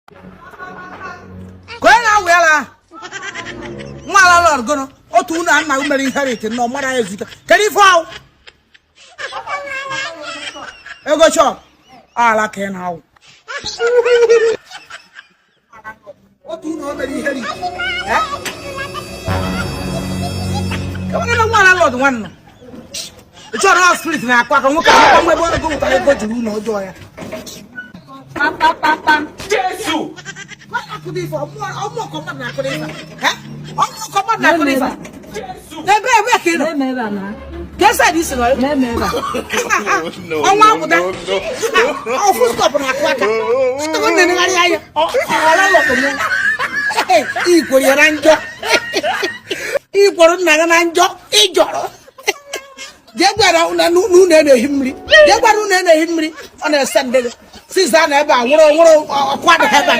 Ka onye na-awụ ya la nwa ala lọr gụnụ otu ụlọ nna mere inherit na ọmara ya ezute. Kedu ife ahụ ego shop ala ka ị na-awụ otu ụlọ o mere inherit enwere na nwa ala lọd nwanne ị chọrọ ọ spirit na-akụ aka nwoke akwụkwọ nwa ebe ego wụtara ego jiri ụlọ ọjọọ ya. Jesu! Ebe ebe ka ị nọ? Ka esi adị isi nọ? Ọnwa apụta. Ọfụ stọpụ na-akụ aka. Stọpụ na-enegharị anya. Ọla lọtụ mụ. Ikwere ya na njọ. Ikwere nna gị na njọ. Ị jọrọ. Jee gwara na unu na-ehi mmiri. Jee gwara unu na-ehi mmiri. Ọ na-ese ndị gị. Siza na ebe a nwụrụ nwụrụ ọkụ adịghị ebe a.